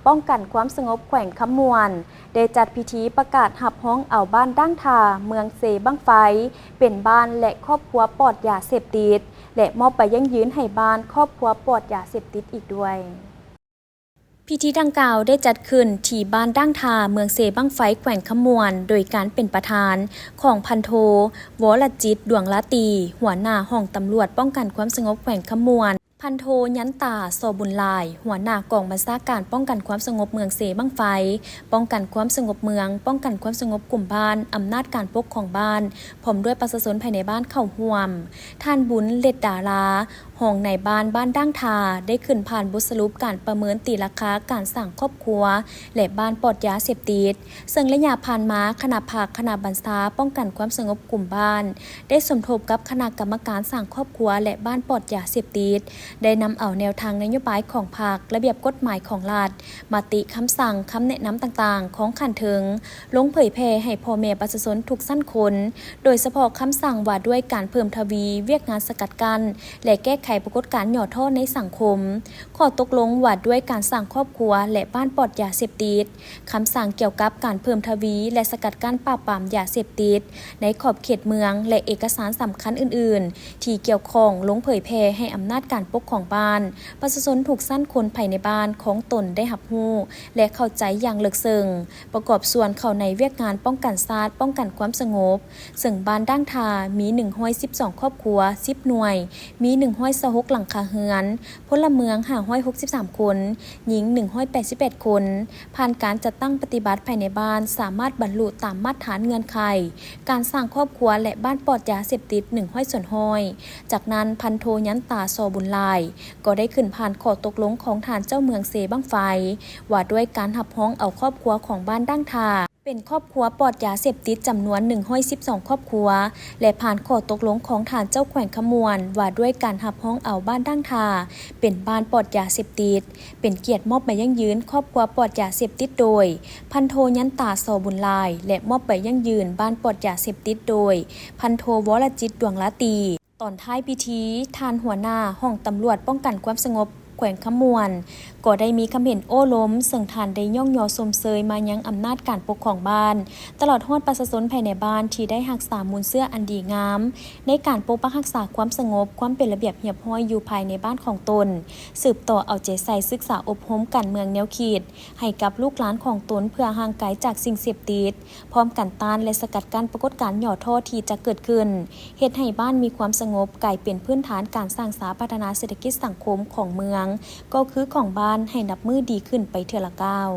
ປ້ອງກັນຄວາມສະຫງົບແຂວງຄຳມ່ວນ ໄດ້ຈັດພິທີປະກາດຮັບຮອງເອົາບ້ານດ່າງທ່າ ເມືອງເຊບັ້ງໄຟ ເປັນບ້ານ ແລະ ຄອບຄົວປອດຢາເສບຕິດ ແລະ ມອບໃບຢັ້ງຢືນໃຫ້ບ້ານ ຄອບຄົວປອດຢາເສບຕິດອີກດ້ວຍ. ພິທີດັ່ງກ່າວໄດ້ຈັດຂຶ້ນທີ່ບ້ານດ່າງທ່າ ເມືອງເຊບັ້ງໄຟ ແຂວງຄຳມ່ວນ ໂດຍການເປັນປະທານຂອງພັນໂທ ວໍລະຈິດ ດວງລາຕີ ຫົວໜ້າຫ້ອງຕຳຫຼວດປ້ອງກັນຄວາມສະຫງົບແຂວງຄຳມ່ວນ, ພັນໂທ ຍັນຕາ ສໍບຸນຫຼາຍ ຫົວໜ້າກອງບັນຊາການປ້ອງກັນຄວາມສະຫງົບເມືອງເຊບັ້ງໄຟ, ປ້ອງກັນຄວາມສະຫງົບເມືອງ, ປ້ອງກັນຄວາມສະຫງົບກຸ່ມບ້ານ, ອຳນາດການປົກຄອງບ້ານ ພ້ອມດ້ວຍປະຊາຊົນພາຍໃນບ້ານເຂົ້າຮ່ວມ. ທ່ານ ບຸນ ເລດດາລາ ຮອງນາຍບ້ານບ້ານດ່າງທ່າ ໄດ້ຂຶ້ນຜ່ານບົດສະຫຼຸບການປະເມີນຕີລາຄາການສ້າງຄອບຄົວ ແລະ ບ້ານປອດຢາເສບຕິດ, ເຊິ່ງໄລຍະຜ່ານມາ ຄະນະພັກ, ຄະນະບັນຊາປ້ອງກັນຄວາມສະຫງົບກຸ່ມບ້ານ ໄດ້ສົມທົບກັບຄະນະກຳມະການສ້າງຄອບຄົວ ແລະ ບ້ານປອດຢາເສບຕິດ, ໄດ້ນຳເອົາແນວທາງນະໂຍບາຍຂອງພັກ, ລະບຽບກົດໝາຍຂອງລັດ, ມະຕິ, ຄຳສັ່ງ, ຄຳແນະນຳຕ່າງໆຂອງຂັ້ນເທິງ ລົງເຜີຍແຜ່ໃຫ້ພໍ່ແມ່ປະຊາຊົນທຸກຊັ້ນຄົນ, ໂດຍສະເພາະຄຳສັ່ງວ່າດ້ວຍການເພີ່ມທະວີວຽກງານສະກັດກັ້ນ ແລະ ແກ້ໄຂປາກົດການຫຍໍ້ທໍ້ໃນສັງຄົມ, ຂໍ້ຕົກລົງວ່າດ້ວຍການສ້າງຄອບຄົວ ແລະ ບ້ານປອດຢາເສບຕິດ, ຄຳສັ່ງກ່ຽວກັບການເພີ່ມທະວີ ແລະ ສະກັດກັ້ນປາບປາມຢາເສບຕິດໃນຂອບເຂດເມືອງ ແລະ ເອກະສານສຳຄັນອື່ນໆທີ່ກ່ຽວຂ້ອງ ລົງເຜີຍແຜ່ໃຫ້ອຳນາດການປົກຄອງບ້ານ, ປະຊາຊົນທຸກຊັ້ນຄົນພາຍໃນບ້ານຂອງຕົນໄດ້ຮັບຮູ້ ແລະ ເຂົ້າໃຈຢ່າງເລິກເຊິ່ງ, ປະກອບສ່ວນເຂົ້າໃນວຽກງານປ້ອງກັນຊາດ, ປ້ອງກັນຄວາມສະຫງົບ, ເຊິ່ງບ້ານດ່າງທ່າມີໜຶ່ງຮ້ອຍສິບສອງຄອບຄົວ, ສິບໜ່ວຍ, ມີໜຶ່ງຮ້ອຍຊາວຫົກຫຼັງຄາເຮືອນ, ພົນລະເມືອງຫ້າຮ້ອຍຫົກສິບສາມຄົນ, ຍິງໜຶ່ງຮ້ອຍແປດສິບແປດຄົນ. ຜ່ານການຈັດຕັ້ງປະຕິບັດພາຍໃນບ້ານ ສາມາດບັນລຸຕາມມາດຖານເງື່ອນໄຂການສ້າງຄອບຄົວ ແລະ ບ້ານປອດຢາເສບຕິດໜຶ່ງຮ້ອຍສ່ວນຮ້ອຍ. ຈາກນັ້ນ ພັນໂທ ຍັນຕາ ສໍບຸນຫຼາຍ ກໍໄດ້ຂຶ້ນຜ່ານຂໍ້ຕົກລົງຂອງທ່ານເຈົ້າເມືອງເຊບັ້ງໄຟ ວ່າດ້ວຍການຮັບຮອງເອົາຄອບຄົວຂອງບ້ານດ່າງທ່າ ເປັນຄອບຄົວປອດຢາເສບຕິດຈຳນວນໜຶ່ງຮ້ອຍສິບສອງຄອບຄົວ ແລະ ຜ່ານຂໍ້ຕົກລົງຂອງທ່ານເຈົ້າແຂວງຄຳມ່ວນ ວ່າດ້ວຍການຮັບຮອງເອົາບ້ານດ່າງທ່າເປັນບ້ານປອດຢາເສບຕິດ, ເປັນກຽດມອບໃບຢັ້ງຢືນຄອບຄົວປອດຢາເສບຕິດໂດຍ ພັນໂທ ຍັນຕາ ສໍບຸນຫຼາຍ ແລະ ມອບໃບຢັ້ງຢືນບ້ານປອດຢາເສບຕິດໂດຍ ພັນໂທ ວໍລະຈິດ ດວງລາຕີ. ຕອນທ້າຍພິທີ, ທ່ານຫົວໜ້າຫ້ອງຕຳຫຼວດປ້ອງກັນຄວາມສະຫງົບແຂວງຄຳມ່ວນ ກໍໄດ້ມີຄຳເຫັນໂອ້ລົມ, ເຊິ່ງທ່ານໄດ້ຍ້ອງຍໍຊົມເຊີຍມາຍັງອຳນາດການປົກຄອງບ້ານ, ຕະຫຼອດຮອດປະຊາຊົນພາຍໃນບ້ານທີ່ໄດ້ຮັກສາມູນເຊື້ອອັນດີງາມ ໃນການປົກປັກຮັກສາຄວາມສະຫງົບ, ຄວາມເປັນລະບຽບຮຽບຮ້ອຍຢູ່ພາຍໃນບ້ານຂອງຕົນ, ສືບຕໍ່ເອົາໃຈໃສ່ສຶກສາອົບຮົມການເມືອງແນວຄິດໃຫ້ກັບລູກຫຼານຂອງຕົນ ເພື່ອຫ່າງໄກຈາກສິ່ງເສບຕິດ, ພ້ອມກັນຕ້ານ ແລະ ສະກັດກັ້ນປາກົດການຫຍໍ້ທໍ້ທີ່ຈະເກີດຂຶ້ນ, ເຮັດໃຫ້ບ້ານມີຄວາມສະຫງົບ, ກາຍເປັນພື້ນຖານການສ້າງສາພັດທະນາເສດຖະກິດສັງຄົມຂອງເມືອງ, ກໍຄືຂອງບ້ານ ໃຫ້ນັບມື້ດີຂຶ້ນໄປເທື່ອລະກ້າວ.